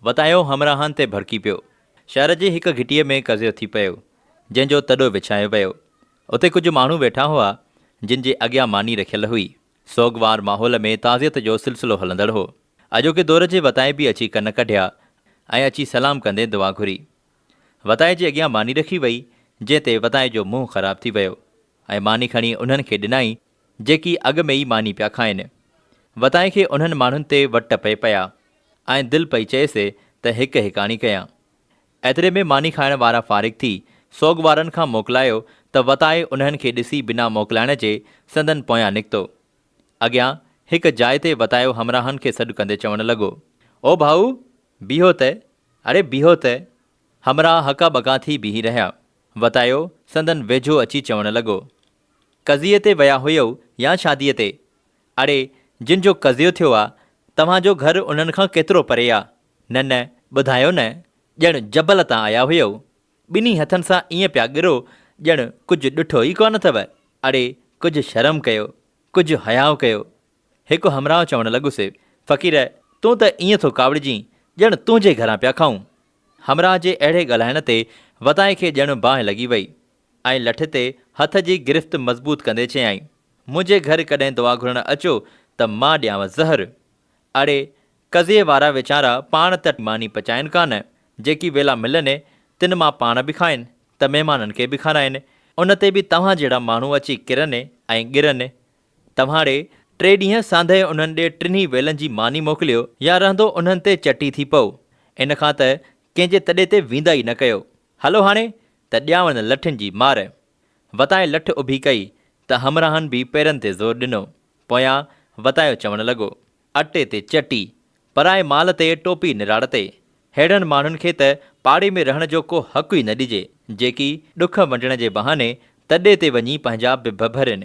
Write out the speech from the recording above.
وتايو همراهن تي ڀڙڪي پيو. شهر جي هڪ گهٽيء ۾ قضيو ٿي پيو، جنهن جو تڏو وڇايو ويو. اتي ڪجهه ماڻهو ويٺا هئا، جن جي اڳيان ماني رکيل هئي. سوڳوار ماحول ۾ تعزيت جو سلسلو هلندڙ هو. اڄوڪي دور جي وتائي به اچي ڪن ڪڍيا ۽ اچي سلام ڪندي دعا گهري. وتائي جي اڳيان ماني رکي وئي، جنهن تي وتائي جو منهن خراب ٿي ويو ۽ ماني کڻي انهن کي ڏنائين، جيڪي اڳ ۾ ئي ماني پيا کائن. وتائي کي انهن ماڻهن تي وٽ پئي پيا ۽ دل پئي چيس ته هڪ هڪاڻي ڪيان. ايتري ۾ ماني کائڻ وارا فارغ ٿي سوڳ وارن کان موڪلايو ته وتائي انهن کي ڏسي بنا موڪلائڻ جي سندن پويان نڪتو. اڳيان هڪ جاء تي وتايو همراهن کي سڏ ڪندي چوڻ لڳو، او ڀائو! بيهو ته، اڙي بيهو ته! همراهه هڪا ٻڪا ٿي بيهي رهيا. وتايو سندن ويجهو اچي چوڻ لڳو. قضيي تي ويا هيؤ يا شاديء تي؟ اڙي، جن جو قضيو ٿيو آ، توهان جو گهر انهن کان ڪيترو پري آ؟ نه نه، ٻڌايو نه، ڄڻ جبل تان آيا هيؤ. ٻنهي هٿن سان ائين پيا ڳرو، ڄڻ ڪجهه ڏٺو ئي ڪونه اٿو. اڙي، ڪجهه شرم ڪيو، ڪجهه حياء ڪيو. هڪ همراهه چوڻ لڳس، فقير، تون ته ائين ٿو ڪاوڙجين، ڄڻ تنهنجي گهران پيا کائون. همراهه جي اهڙي ڳالهائڻ تي وتائي کي ڄڻ باهه لڳي وئي. ۽ لٺ تي هٿ جي گرفت مضبوط ڪندي چيائين، منهنجي گهر ڪڏهن دعا گهرڻ اچو ته مان ڏيانو زهر. اڙي، قضيي وارا ويچارا پاڻ ته ماني پچائين ڪانه، جيڪي ويلا ملن تن مان پاڻ به کائين ته مهمانن کي به کارائين، ان تي به توهان جهڙا ماڻهو اچي ڪرن ۽ ڳرن. توهان ڙي، ٽي ڏينهن ساندهه انهن ڏي ٽنهي ويلن جي ماني موڪليو يا رهندو انهن تي چٽي ٿي پئو. ان کان ته ڪنهن جي تڏي تي ويندا ئي نه ڪيو. هلو هاڻي ته ڏيانون لٺين جي مار. وتائي لٺ اڀي ڪئي ته همراهن به پيرن تي زور ڏنو. پويان وتايو چوڻ لڳو. اٽي تي چٽي، پرائي مال تي ٽوپي نراڙ تي. ههڙن ماڻهن کي ته پاڙي ۾ رهڻ جو ڪو حق ئي نه ڏجي، جيڪي ڏک ونڊڻ جي بهاني تڏي تي وڃي پنهنجا بڀ ڀرين.